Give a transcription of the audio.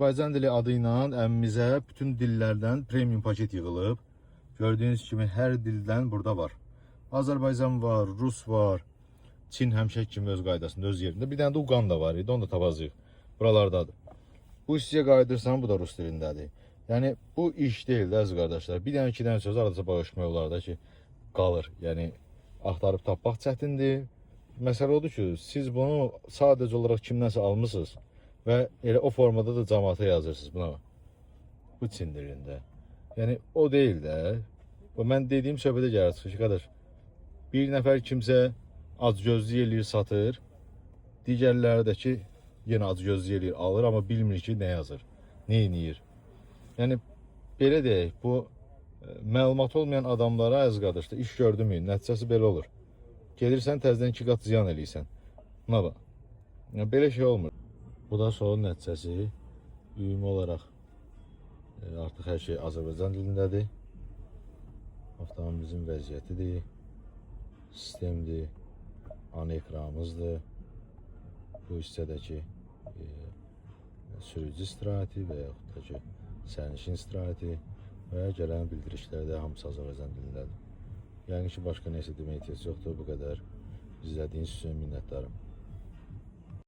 Azərbaycan dili adı ilə əmmizə bütün dillərdən premium paket yığılıb. Gördüyünüz kimi hər dildən burada var. Azərbaycan var, Rus var, Çin həmişə kimi öz qaydasında, öz yerində. Bir dənə də Uqanda var idi, onu da tapacağıq. Buralardadır. Bu hissəyə qayıdırsan, bu da rus dilindədir. Yəni bu iş deyil də, əziz qardaşlar. Bir dənə iki dənə söz aradasa bağışmaq olar da ki, qalır. Yəni axtarıb tapmaq çətindir. Məsələ odur ki, siz bunu sadəcə olaraq kimdənsə almısınız və elə o formada da cəmaata yazırsınız buna. Bu Çin dilində. Yəni o deyil də. Bu mən dediyim söhbətə gəlir çıxır ki, qardaş, bir nəfər kimsə acgözlük eləyir, satır. Digərləri də ki, yenə acgözlük eləyir, alır, amma bilmir ki, nə yazır, nə eləyir. Yəni belə deyək, bu məlumat olmayan adamlara, əziz qardaşlar, iş gördümü, nəticəsi belə olur. Gelirsən təzədən 2 qat ziyan eləyirsən. Buna bax. Yəni belə şey olmur. Bu da sonun nəticəsi. Ümumi olaraq artıq hər şey Azərbaycan dilindədir. Avtomobilimizin vəziyyətidir. Sistemdir. Ana ekranımızdır. Bu hissədəki sürücü istirahəti və yaxud da ki, sərnişin istirahəti və gələn bildirişlər də hamısı Azərbaycan dilindədir. Yəni ki, başqa nəsə deməyə ehtiyac yoxdur. Bu qədər. İzlədiyiniz üçün minnətdarım.